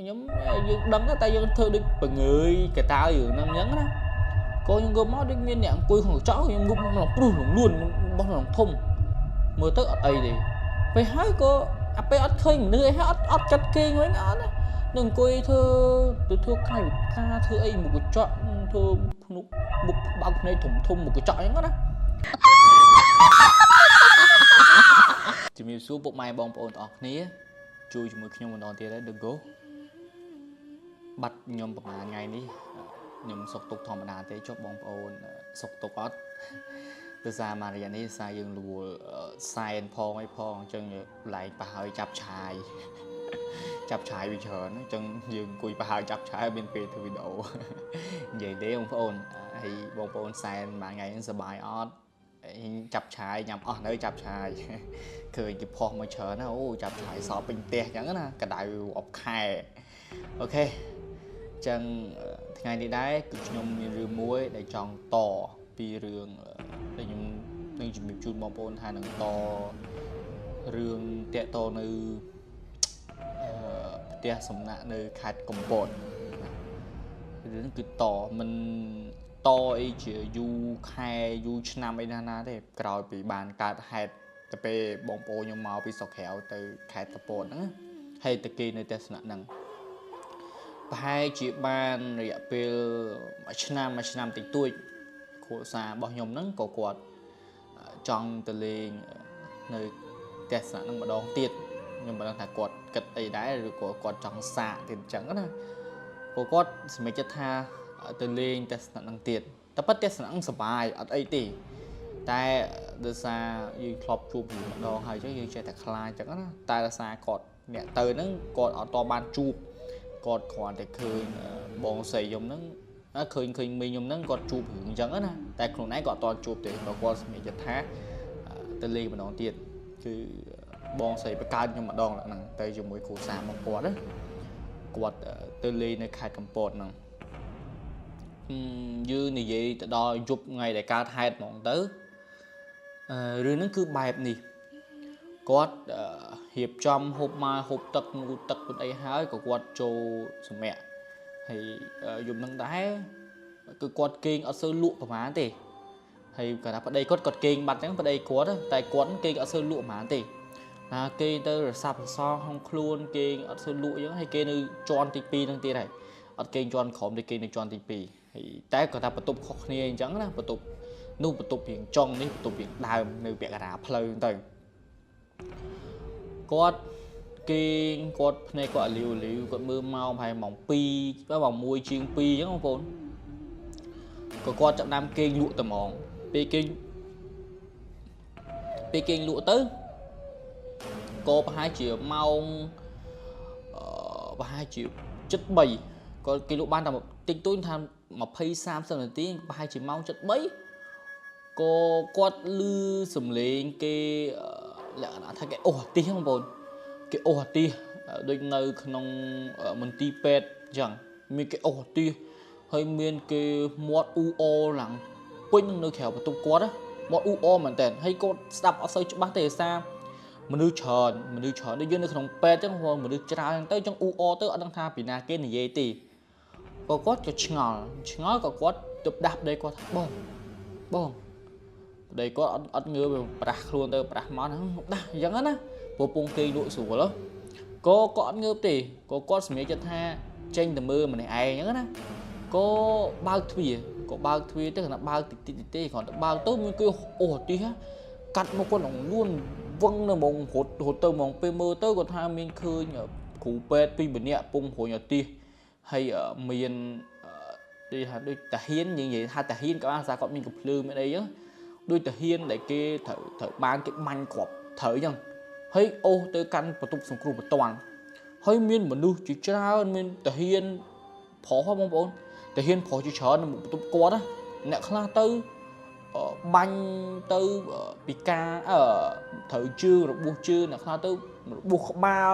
ខ្ញុំយើងដឹងតែយើងធ្វើដូចបង្ើយកតើរឿងហ្នឹងអញ្ចឹងណាក៏ខ្ញុំងើបមកដូចមានអ្នកអង្គុយក្នុងកញ្ចក់ខ្ញុំងើបមកព្រុសលងលួនបោះក្នុងធំមើលទៅអត់អីទេពេលហើយក៏អាពេលអត់ឃើញមនុស្សអីហើយអត់ចិត្តគេងវិញអត់ណានឹងអង្គុយធ្វើទៅធ្វើកាយវិការធ្វើអីមុខកញ្ចក់ធ្វើភ្នុកមុខបើកភ្នែកធំធំមុខកញ្ចក់អញ្ចឹងណាជំរាបសួរពុកម៉ែបងប្អូនទាំងអស់គ្នាជួយជាមួយខ្ញុំម្ដងទៀតហើយ The Go បាត់ខ្ញុំប្រហែលថ្ងៃនេះខ្ញុំសុកទុកធម្មតាទេចុះបងប្អូនសុកទុកអត់ដោយសារមករយៈនេះសារយើងលួលសែនផងអីផងអញ្ចឹងឡែកប្រហើយចាប់ឆាយចាប់ឆាយវាច្រើនអញ្ចឹងយើងអង្គុយប្រហើយចាប់ឆាយមានពេលធ្វើវីដេអូនិយាយទេបងប្អូនហើយបងប្អូនសែនមួយថ្ងៃហ្នឹងសប្បាយអត់ចាប់ឆាយញ៉ាំអស់នៅចាប់ឆាយឃើញគេផុសមកច្រើនណាអូចាប់ឆាយសល់ពេញផ្ទះអញ្ចឹងណាកដៅអបខែអូខេចឹងថ្ងៃនេះដែរគឺខ្ញុំមានរឿងមួយដែលចង់តពីរឿងដែលខ្ញុំនឹងជំរាបជូនបងប្អូនថានឹងតរឿងតាក់តនៅផ្ទះសំណាក់នៅខេត្តកំពតរឿងគឺតមិនតអីជាយូរខែយូរឆ្នាំអីណាណាទេក្រោយពីបានកើតហេតុទៅពេលបងប្អូនខ្ញុំមកពីស្រុកក្រៅទៅខេត្តកំពតហ្នឹងហើយទៅគេនៅផ្ទះសំណាក់ហ្នឹងប្រហែលជាបានរយៈពេលមួយឆ្នាំតិចតួចគ្រួសាររបស់ខ្ញុំហ្នឹងក៏គាត់ចង់ទៅលេងនៅផ្ទះសំណាក់ហ្នឹងម្ដងទៀតខ្ញុំមិនដឹងថាគាត់គិតអីដែរឬក៏គាត់ចង់សាកទៀតអញ្ចឹងណាព្រោះគាត់សម្រេចចិត្តថាទៅលេងផ្ទះសំណាក់ហ្នឹងទៀតតែប៉ុតផ្ទះសំណាក់ហ្នឹងសប្បាយអត់អីទេតែដោយសារយើងធ្លាប់ជួបរឿងម្ដងហើយអញ្ចឹងយើងចេះតែខ្លាចអញ្ចឹងណាតែដោយសារគាត់អ្នកទៅហ្នឹងគាត់អត់តបានជួបគាត់គ្រាន់តែឃើញបងស្រីខ្ញុំហ្នឹងឃើញមីងខ្ញុំហ្នឹងគាត់ជួបរឿងអញ្ចឹងណាតែខ្លួនឯងគាត់អត់ជួបទេក៏គាត់សម្រេចចិត្តថាទៅលេងម្ដងទៀតគឺបងស្រីបង្កើតខ្ញុំម្ដងហ្នឹងទៅជាមួយគ្រួសាររបស់គាត់ណាគាត់ទៅលេងនៅខេត្តកំពតហ្នឹងយើងនិយាយទៅដល់យប់ថ្ងៃដែលកើតហេតុហ្មងទៅរឿងហ្នឹងគឺបែបនេះគាត់រៀបចំហូបមកហូបទឹកងូតទឹកពុតអីហើយក៏គាត់ចូលសម្រាកហើយយប់នឹងដែរគឺគាត់គេងអត់សូវលក់ប្រហែលទេហើយគាត់ថាប្តីគាត់គាត់គេងបាត់ចឹងប្តីគាត់តែគាត់គេងអត់សូវលក់ប្រហែលទេណាគេងទៅរសាប់រសល់ក្នុងខ្លួនគេងអត់សូវលក់ចឹងហើយគេនៅជាន់ទី2ហ្នឹងទៀតហើយអត់គេងជាន់ក្រោមទេគេងនៅជាន់ទី2ហើយតែគាត់ថាបន្ទប់ខុសគ្នាអញ្ចឹងណាបន្ទប់នោះបន្ទប់រៀងចុងនេះបន្ទប់រៀងដើមនៅពាក់កណ្ដាលផ្លូវទៅគាត់គេងគាត់ភ្នែកគាត់លាវលាវគាត់មើលម៉ោងប្រហែលម៉ោង2ម៉ោង1ជាង2អញ្ចឹងបងប្អូនក៏គាត់ចាប់ដើមគេងលក់តែហ្មងពេលគេងលក់ទៅក៏ប្រហែលជាម៉ោងប្រហែលជា7:30គាត់គេលក់បានតែតិចតួចថា20 30នាទីប្រហែលជាម៉ោង7:30ក៏គាត់ឮសំឡេងគេលក្ខណៈថាគេអូសអាទិសបងប្អូនគេអូសអាទិសដូចនៅក្នុងមន្ទីរពេទ្យអញ្ចឹងមានគេអូសអាទិសហើយមានគេមាត់អ៊ូអឡើងពេញនៅក្រៅបន្ទប់គាត់មាត់អ៊ូអមែនតើហើយគាត់ស្ដាប់អត់សូវច្បាស់ទេដោយសារមនុស្សច្រើនដូចយើងនៅក្នុងពេទ្យអញ្ចឹងមនុស្សច្រើនទៅអញ្ចឹងអ៊ូអទៅអត់ដឹងថាពីណាគេនិយាយទេក៏គាត់ក៏ឆ្ងល់ក៏គាត់ទៅដាស់ប្តីគាត់ថាបងបងប្តីគាត់អត់ងើបប្រាស់ខ្លួនទៅប្រាស់មកហ្នឹងដាស់អញ្ចឹងណាព្រោះពងគេលក់ស្រួលក៏គាត់អត់ងើបទេក៏គាត់សម្រេចចិត្តថាចេញទៅមើលម្នាក់ឯងអញ្ចឹងណាក៏បើកទ្វារទៅគ្រាន់តែបើកតិចតិចទេគ្រាន់តែបើកទៅមានគេអូសទីកាត់មកគាត់លងលួនវឹងនៅហ្មងរត់ទៅហ្មងពេលមើលទៅគាត់ថាមានឃើញគ្រូពេទ្យពីរម្នាក់ពងរុញអាទិសហើយមានដូចថាដូចតាហ៊ានយើងនិយាយថាតាហ៊ានក៏បានសារគាត់មានកំភ្លើងមានអីចឹងដូចតាហ៊ានដែលគេត្រូវបានគេបាញ់គ្រាប់ត្រូវអញ្ចឹងហើយអូសទៅកាន់បន្ទប់សង្គ្រោះបន្ទាន់ហើយមានមនុស្សជាច្រើនមានតាហ៊ានប្រុសបងប្អូនតាហ៊ានប្រុសជាច្រើននៅបន្ទប់គាត់ណាអ្នកខ្លះទៅបាញ់ទៅពីការត្រូវជើងរបួសជើងអ្នកខ្លះទៅរបួសក្បាល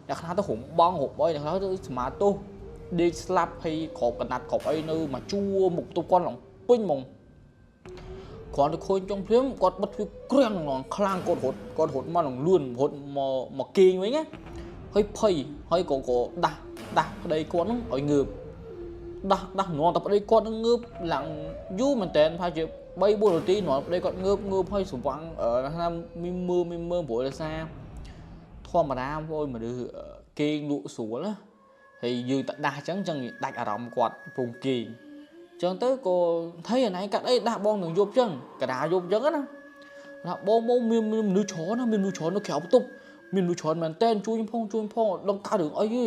អ្នកខ្លះទៅរំបងរបអីអ្នកខ្លះទៅសមាទោសដេកស្លាប់ហើយក្របកណាត់ក្របអីនៅមកជួរមុខបន្ទប់គាត់ឡើងពេញហ្មងគ្រាន់តែឃើញចុងភ្លាមគាត់បិទទ្វារគ្រាំងខ្លាំងគាត់រត់មកនឹងលឿនរត់មកគេងវិញណាហើយភ័យហើយក៏ដាស់ ដាស់ប្តីគាត់ហ្នឹងឲ្យងើបដាស់ដាស់នន់តែប្តីគាត់នឹងងើបឡើងយូរមែនតើប្រហែលជា3 4នាទីនន់ប្តីគាត់ងើបងើបឲ្យស្វាងថាមានមើលមានមើលព្រោះដោយសារធម្មតាបងប្អូនមនុស្សគេងលក់ស្រួលណាហើយយើងតែដាស់អញ្ចឹងចឹងដាច់អារម្មណ៍គាត់ពងគេងចឹងទៅក៏ថៃអាណៃកាត់អីដាស់បងនឹងយប់ចឹងកដាយប់ចឹងណាថាបងបងមានមនុស្សច្រើនណាមានមនុស្សច្រើននៅក្រៅបន្ទប់មានមនុស្សច្រើនមែនតើជួយខ្ញុំផងជួយផងដល់កើតរឿងអីទេ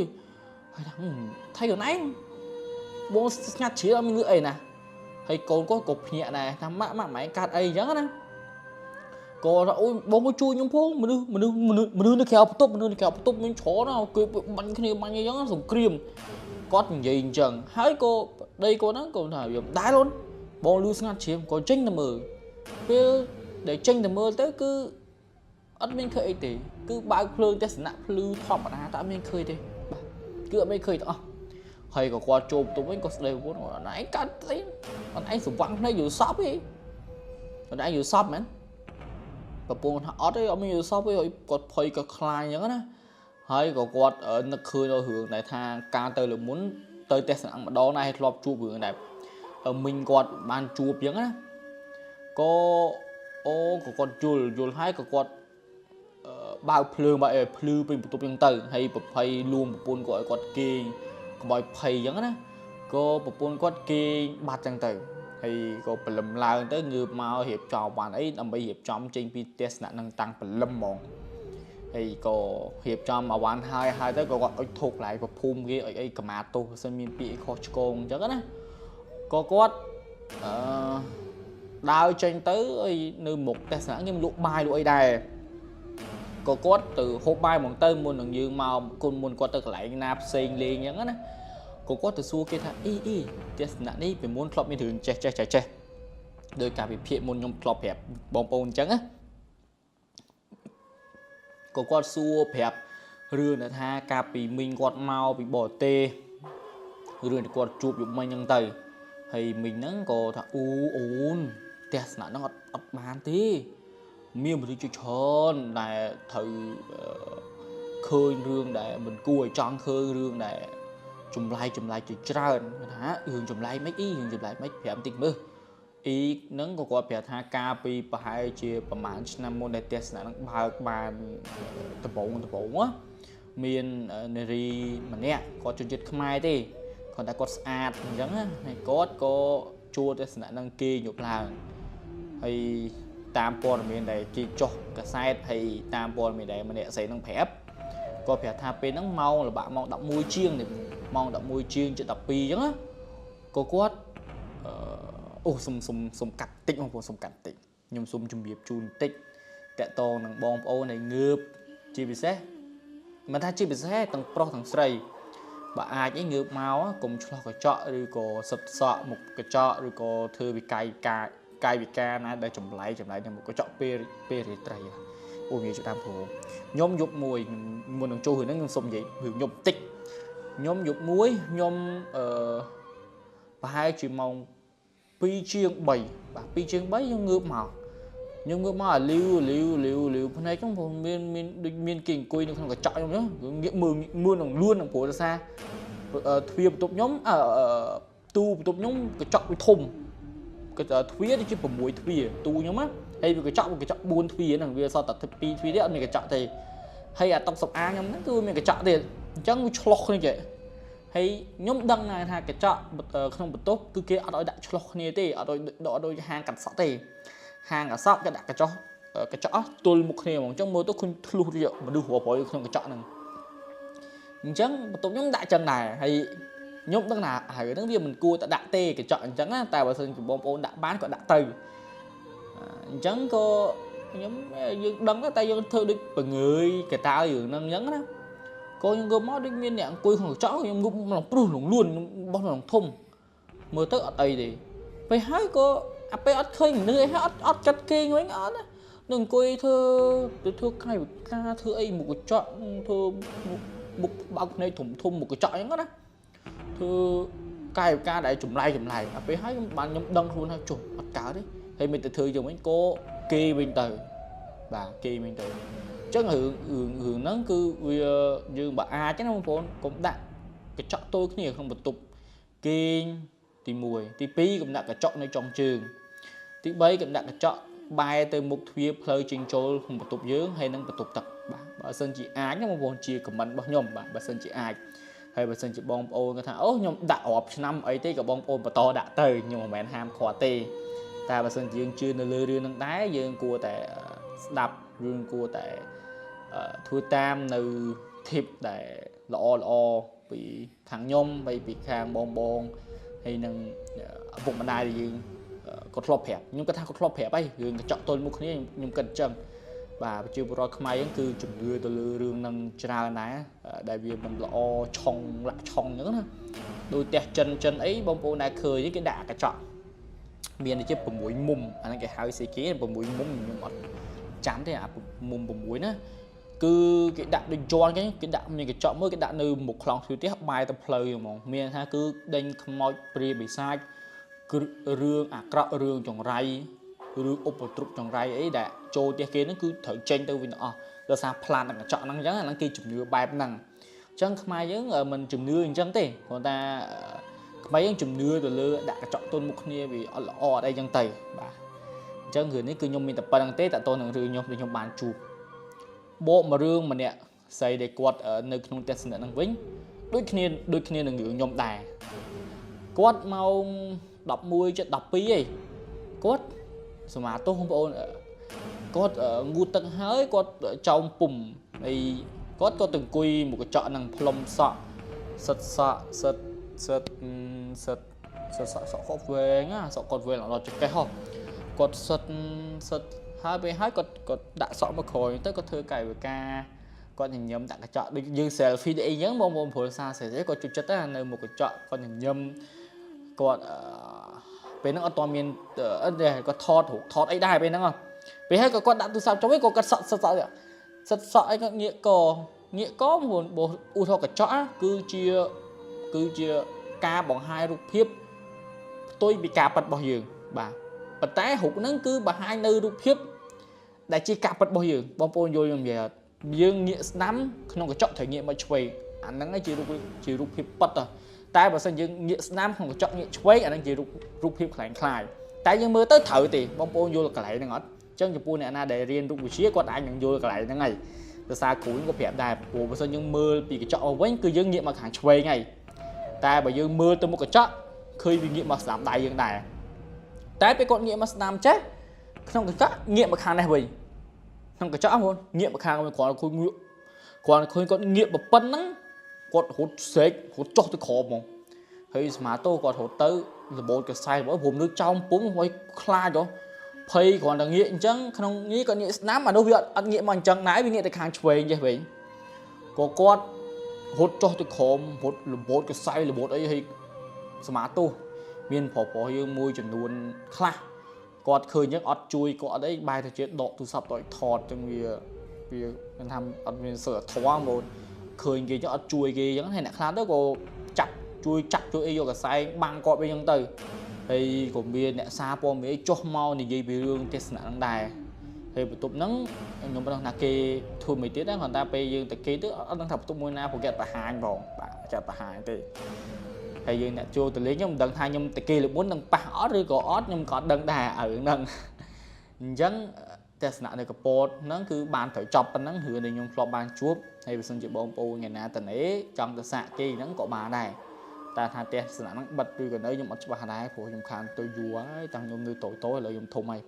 ហើយថាថៃខ្លួនឯងបងស្ងាត់ជ្រាបអត់មានលឺអីណាហើយកូនគាត់ក៏ភ្ញាក់ដែរថាម៉ាក់ម៉ាក់ម៉ែកាត់អីចឹងណាក៏ថាអូយបងមកជួយខ្ញុំផងមនុស្សមនុស្សមនុស្សមនុស្សនៅក្រៅបន្ទប់មនុស្សនៅក្រៅបន្ទប់មានច្រើនណាគេបាញ់គ្នាបាញ់អីចឹងសង្គ្រាមគាត់និយាយអញ្ចឹងហើយក៏ប្តីគាត់ហ្នឹងក៏ថាវាមិនដែរអូនបងលឺស្ងាត់ជ្រាបក៏ចេញទៅមើលពេលដែលចេញទៅមើលទៅគឺអត់មានឃើញអីទេគឺបើកភ្លើងទស្សនៈភ្លឺធម្មតាតែអត់មានឃើញទេបាទគឺអត់មានឃើញទាំងអស់ហើយក៏គាត់ចូលបន្ទប់វិញក៏ស្ដីប្រពន្ធគាត់ឯងកាត់អីអត់ឯងស្វាំងភ្នែកយល់សពទេអត់ឯងយល់សពមែនប្រពន្ធថាអត់ទេអត់មានយល់សពទេគាត់ភ័យក៏ខ្លាចអញ្ចឹងណាហើយក៏គាត់នឹកឃើញដល់រឿងដែលថាការទៅលើមុនទៅទស្សនៈម្ដងដែរធ្លាប់ជួបរឿងដែលមីងគាត់បានជួបអញ្ចឹងណាក៏អូក៏គាត់យល់យល់ហើយក៏គាត់បើកភ្លើងបើកឲ្យភ្លឺពេញបន្ទប់អញ្ចឹងទៅហើយប្រភ័យលួងប្រពន្ធគាត់ឲ្យគាត់គេងកុំឲ្យភ័យអញ្ចឹងណាក៏ប្រពន្ធគាត់គេងបាត់អញ្ចឹងទៅហើយក៏ព្រលឹមឡើងទៅងើបមករៀបចំបានអីដើម្បីរៀបចំចេញពីទស្សនៈនឹងតាំងព្រលឹមហ្មងហើយក៏រៀបចំអាវ៉ាន់ហើយហើយទៅក៏គាត់អុជធូបកន្លែងប្រភូមិគេអុជអីកម្មាទោសបើសិនមានពាក្យខុសឆ្គងអញ្ចឹងណាក៏គាត់អឺដើរចេញទៅអីនៅមុខទស្សនៈគេលក់បាយលក់អីដែរក៏គាត់ទៅហូបបាយហ្មងទៅមុននឹងយើងមកគុណមុនគាត់ទៅកន្លែងណាផ្សេងលេងអញ្ចឹងណាក៏គាត់ទៅសួរគេថាអីអីទស្សនៈនេះពីមុនធ្លាប់មានរឿងចេះចេះចេះចេះដោយការវិភាគមុនខ្ញុំធ្លាប់ប្រាប់បងប្អូនអញ្ចឹងណាក៏គាត់សួរប្រាប់រឿងដែលថាកាលពីមីងគាត់មកពីបរទេសរឿងដែលគាត់ជួបយប់មិញអញ្ចឹងទៅហើយមីងហ្នឹងក៏ថាអូអូនទស្សនៈហ្នឹងអត់បានទេមានមនុស្សជាច្រើនដែលត្រូវឃើញរឿងដែលមិនគួរឲ្យចង់ឃើញរឿងដែលចម្លែកចម្លែកជាច្រើនថារឿងចម្លែកមិនអីរឿងចម្លែកមិនប្រាប់តិចមើលអ៊ីហ្នឹងក៏គាត់ប្រាប់ថាកាលពីប្រហែលជាប្រហែលឆ្នាំមុនដែលទស្សនៈហ្នឹងបើកបានដំបងដំបងមាននារីម្នាក់គាត់ជនជាតិខ្មែរទេគាត់តែគាត់ស្អាតអញ្ចឹងណាហើយគាត់ក៏ជួលទស្សនៈហ្នឹងគេយប់ឡើងហើយតាមព័ត៌មានដែលគេចុះកាសែតហើយតាមព័ត៌មានដែលម្នាក់ស្រីនឹងប្រាប់គាត់ប្រាប់ថាពេលហ្នឹងម៉ោងល្បាក់ម៉ោង11ជាងនេះម៉ោង11ជាងជិត12អញ្ចឹងណាក៏គាត់អូសុំសុំសុំកាត់តិចបងប្អូនសុំកាត់តិចខ្ញុំសុំជំរាបជូនតិចតកតងនឹងបងប្អូនដែលងើបជាពិសេសមិនថាជាពិសេសទាំងប្រុសទាំងស្រីបើអាចអីងើបមកកុំឆ្លោះកញ្ចក់ឬក៏សិតសក់មុខកញ្ចក់ឬក៏ធ្វើវិកាយការកាយវិការណាដែលចម្លែកចម្លែកនៅមុខកញ្ចក់ពេលពេលរាត្រីអូនិយាយតាមព្រោះខ្ញុំយប់មួយមុននឹងចូលរឿងហ្នឹងខ្ញុំសុំនិយាយរឿងខ្ញុំតិចខ្ញុំយប់មួយខ្ញុំអឺប្រហែលជាម៉ោង2ជាង3បាទ2ជាង3ខ្ញុំងើបមកខ្ញុំងើបមកអាលីវលីវលីវលីវភ្នែកខ្ញុំព្រោះមានមានដូចមានគេអង្គុយនៅក្នុងកញ្ចក់ខ្ញុំហ្នឹងងាកមើលមើលនឹងលួននឹងព្រោះដោយសារទ្វារបន្ទប់ខ្ញុំទូបន្ទប់ខ្ញុំកញ្ចក់វាធំទ្វារដូចជា6ទ្វារទូខ្ញុំណាហើយវាកញ្ចក់វាកញ្ចក់4ទ្វារហ្នឹងវាសល់តែ2ទ្វារទេអត់មានកញ្ចក់ទេហើយអាតុកសំអាងខ្ញុំហ្នឹងគឺមានកញ្ចក់ទៀតអញ្ចឹងវាឆ្លោះគ្នាចេះហើយខ្ញុំដឹងណាស់ថាកញ្ចក់ក្នុងបន្ទប់គឺគេអត់ឲ្យដាក់ឆ្លោះគ្នាទេអត់ឲ្យដូចហាងកាត់សក់ទេហាងកាត់សក់គេដាក់កញ្ចក់កញ្ចក់ទល់មុខគ្នាហ្មងអញ្ចឹងមើលទៅឃើញធ្លុះមនុស្សរាប់រយក្នុងកញ្ចក់ហ្នឹងអញ្ចឹងបន្ទប់ខ្ញុំដាក់ចឹងដែរហើយខ្ញុំដឹងថាហើយហ្នឹងវាមិនគួរតែដាក់ទេកញ្ចក់អញ្ចឹងណាតែបើសិនជាបងប្អូនដាក់បានក៏ដាក់ទៅអញ្ចឹងក៏ខ្ញុំយើងដឹងតែយើងធ្វើដូចបង្ើយកតើរឿងហ្នឹងអញ្ចឹងណាក៏ខ្ញុំងើបមកដូចមានអ្នកអង្គុយក្នុងកញ្ចក់ខ្ញុំងើបមកព្រុសលងលួនបោះក្នុងធំមើលទៅអត់អីទេពេលហើយក៏អាពេលអត់ឃើញមនុស្សអីហើយអត់អត់កាត់គេងវិញអត់ណានឹងអង្គុយធ្វើទៅធ្វើកាយវិការធ្វើអីមុខកញ្ចក់ធ្វើមុខបើកភ្នែកធំធំមុខកញ្ចក់អញ្ចឹងណាធ្វើកាយវិការដែលចម្លែកចម្លែកអាពេលហើយខ្ញុំបានខ្ញុំដឹងខ្លួនថាចុះអត់កើតទេហើយមិនទៅធ្វើយ៉ាងវិញក៏គេវិញទៅបាទគេវិញទៅអញ្ចឹងរឿងរឿងរឿងហ្នឹងគឺវាយើងបើអាចណាបងប្អូនកុំដាក់ កញ្ចក់ទល់គ្នាក្នុងបន្ទប់គេងទី1ទី2កុំដាក់កញ្ចក់នៅចុងជើងទី3កុំដាក់កញ្ចក់បែរទៅមុខទ្វារផ្លូវចេញចូលក្នុងបន្ទប់យើងហើយនឹងបន្ទប់ទឹកបាទបើសិនជាអាចបងប្អូនជាខមមិនរបស់ខ្ញុំបាទបើសិនជាអាចហើយបើសិនជាបងប្អូនគាត់ថាអូខ្ញុំដាក់រាប់ឆ្នាំអីទេក៏បងប្អូនបន្តដាក់ទៅខ្ញុំមិនមែនហាមឃាត់ទេតែបើសិនជាយើងជឿនៅលើរឿងនឹងដែរយើងគួរតែស្ដាប់រឿងគួរតែធ្វើតាមនៅ tip ដែលល្អល្អពីខាងខ្ញុំហើយពីខាងបងបងហើយនឹងឪពុកម្ដាយដែលយើងគាត់ធ្លាប់ប្រាប់ខ្ញុំគាត់ថាគាត់ធ្លាប់ប្រាប់ហើយរឿងកញ្ចក់ទល់មុខគ្នាខ្ញុំគិតអញ្ចឹងបាទប្រជាពលរដ្ឋខ្មែរយើងគឺជំនឿទៅលើរឿងនឹងច្រើនដែរដែលវាមិនល្អឆុងលាក់ឆុងអញ្ចឹងណាដូចផ្ទះចិនអីបងប្អូនដែលឃើញគេដាក់កញ្ចក់មានដូចជា6មុំអាហ្នឹងគេហៅស្អីគេ6មុំខ្ញុំអត់ចាំទេអាមុំ6ណាគឺគេដាក់ដូចយន់គេដាក់មានកញ្ចក់មួយគេដាក់នៅមុខខ្លងទ្វារផ្ទះបែរទៅផ្លូវហ្មងមានថាគឺដេញខ្មោចព្រាបិសាចរឿងអាក្រក់រឿងចង្រៃរឿងឧបទ្រពចង្រៃអីដែលចូលផ្ទះគេហ្នឹងគឺត្រូវចេញទៅវិញទាំងអស់ដោយសារផ្លានកញ្ចក់ហ្នឹងអញ្ចឹងអាហ្នឹងគេជំនឿបែបហ្នឹងអញ្ចឹងខ្មែរយើងមិនជំនឿអញ្ចឹងទេគ្រាន់តែខ្មែរយើងជំនឿទៅលើដាក់កញ្ចក់ទល់មុខគ្នាវាអត់ល្អអត់អីអញ្ចឹងទៅបាទអញ្ចឹងរឿងនេះគឺខ្ញុំមានតែប៉ុណ្្នឹងទេតើតើនឹងរឿងខ្ញុំដែលខ្ញុំបានជួបបកមករឿងម្នាក់ស្រីដែលគាត់នៅក្នុងទស្សនៈហ្នឹងវិញដូចគ្នានឹងរឿងខ្ញុំដែរគាត់ម៉ោង11:12ឯងគាត់សមាទោសបងប្អូនគាត់ងូតទឹកហើយគាត់ចោមពុំហើយគាត់ក៏ទៅអង្គុយមុខកញ្ចក់ហ្នឹងផ្លុំសក់សិតសក់សិតសិតសិតសិតសក់គាត់វែងណាសក់គាត់វែងដល់ចង្កេះហោះគាត់សិតសិតហើយពេលហើយគាត់ដាក់សក់មកក្រោយទៅគាត់ធ្វើកាយវិការគាត់ញញឹមដាក់កញ្ចក់ដូចយើង selfie អីចឹងបងប្អូនព្រោះសារស្រីគាត់ជួយចិត្តណានៅមុខកញ្ចក់គាត់ញញឹមគាត់ពេលហ្នឹងអត់ទាន់មានអីគាត់ថតរូបថតអីដែរពេលហ្នឹងពេលហើយក៏គាត់ដាក់ទូរស័ព្ទចុះវិញក៏គាត់សក់សិតសក់សិតសក់អីគាត់ងាកកបងប្អូនបើឧទាហរណ៍កញ្ចក់គឺជាការបង្ហាញរូបភាពផ្ទុយពីការពិតរបស់យើងបាទប៉ុន្តែរូបហ្នឹងគឺបង្ហាញនៅរូបភាពដែលជាការពិតរបស់យើងបងប្អូនយល់ខ្ញុំនិយាយអត់យើងងាកស្ដាំក្នុងកញ្ចក់ត្រូវងាកមកឆ្វេងអាហ្នឹងឯងជារូបភាពពិតតែបើសិនយើងងាកស្ដាំក្នុងកញ្ចក់ងាកឆ្វេងអាហ្នឹងជារូបភាពក្លែងក្លាយតែយើងមើលទៅត្រូវទេបងប្អូនយល់កន្លែងហ្នឹងអត់អញ្ចឹងចំពោះអ្នកណាដែលរៀនរូបវិទ្យាគាត់អាចនឹងយល់កន្លែងហ្នឹងហើយដោយសារគ្រូក៏ប្រាប់ដែរព្រោះបើសិនយើងមើលពីកញ្ចក់មកវិញគឺយើងងាកមកខាងឆ្វេងហើយតែបើយើងមើលទៅមុខកញ្ចក់ឃើញវាងាកមកស្ដាំដៃយើងដែរតែពេលគាត់ងាកមកស្ដាំចេះក្នុងកញ្ចក់ងាកមកខាងនេះវិញក្នុងកញ្ចក់បងងាកមកខាងវិញគ្រាន់តែឃើញងាកគ្រាន់តែឃើញគាត់ងាកប៉ុណ្ណឹងគាត់រត់ស្រែករត់ចុះទៅក្រោមហ្មងហើយសមាទោគាត់រត់ទៅរបូតកសែព្រោះនៅចោមពុំហើយខ្លាចហ៎ភ័យគ្រាន់តែងាកអញ្ចឹងក្នុងនេះគាត់ងាកស្ដាំអានោះវាអត់ងាកមកអញ្ចឹងដែរវាងាកទៅខាងឆ្វេងចេះវិញក៏គាត់រត់ចុះទៅក្រោមរត់របូតកសែរបូតអីហើយសមាទោមានប្រុសៗយើងមួយចំនួនខ្លះគាត់ឃើញអញ្ចឹងអត់ជួយគាត់អត់អីបែរទៅជាដកទូរស័ព្ទទៅឲ្យថតអញ្ចឹងវាមិនថាអត់មានសិលធម៌មកឃើញគេអញ្ចឹងអត់ជួយគេអញ្ចឹងហើយអ្នកខ្លះទៅក៏ចាប់ជួយចាក់ជួយអីយកកសែងបាំងគាត់វិញអញ្ចឹងទៅហើយក៏មានអ្នកសារព័ត៌មានចុះមកនិយាយពីរឿងទេសនៈហ្នឹងដែរហើយបន្ទប់ហ្នឹងខ្ញុំមិនដឹងថាគេធ្វើមិនទៀតដែរគ្រាន់តែពេលយើងទៅគេទៅអត់ដឹងថាបន្ទប់មួយណាព្រោះគេអត់បង្ហាញផងបាទចាត់បង្ហាញទេហើយយើងអ្នកចូលទៅលេងខ្ញុំមិនដឹងថាខ្ញុំទៅគេលើមុននឹងប៉ះអត់ឬក៏អត់ខ្ញុំក៏អត់ដឹងដែររឿងហ្នឹងអញ្ចឹងទស្សនៈនៅកពតហ្នឹងគឺបានត្រូវចប់ប៉ុណ្ណឹងរឿងដែលខ្ញុំធ្លាប់បានជួបហើយបើសិនជាបងប្អូនថ្ងៃណាតនេចង់ទៅសាកគេហ្នឹងក៏បានដែរតែថាទស្សនៈហ្នឹងបិទឬក៏នៅខ្ញុំអត់ច្បាស់ដែរព្រោះខ្ញុំខានទៅយូរហើយតាំងខ្ញុំនៅតូចតូចឥឡូវខ្ញុំធំហើយ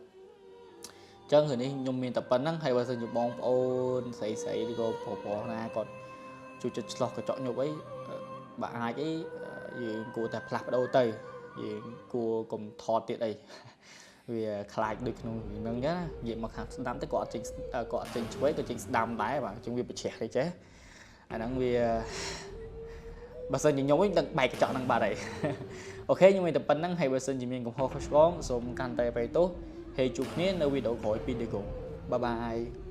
អញ្ចឹងរឿងនេះខ្ញុំមានតែប៉ុណ្្នឹងហើយបើសិនជាបងប្អូនស្រីស្រីឬក៏ប្រុសប្រុសណាគាត់ជួយចិត្តឆ្លោះកញ្ចក់ញប់អីបើអាចអីយើងគួរតែផ្លាស់ប្ដូរទៅយើងគួរកុំថតទៀតអីវាខ្លាចដូចក្នុងរឿងហ្នឹងចឹងណានិយាយមកខាងស្ដាំទៅក៏អត់ចេញក៏អត់ចេញឆ្វេងក៏ចេញស្ដាំដែរបាទអញ្ចឹងវាប្រឆេះទេចេះអាហ្នឹងវាបើសិនជាខ្ញុំវិញដឹងបែកកញ្ចក់ហ្នឹងបាត់ហើយអូខេខ្ញុំមានតែប៉ុណ្្នឹងហើយបើសិនជាមានកំហុសខុសឆ្គងសូមកាន់តែបៃទោសហើយជួបគ្នានៅវីដេអូក្រោយពី Dego បាយបាយ។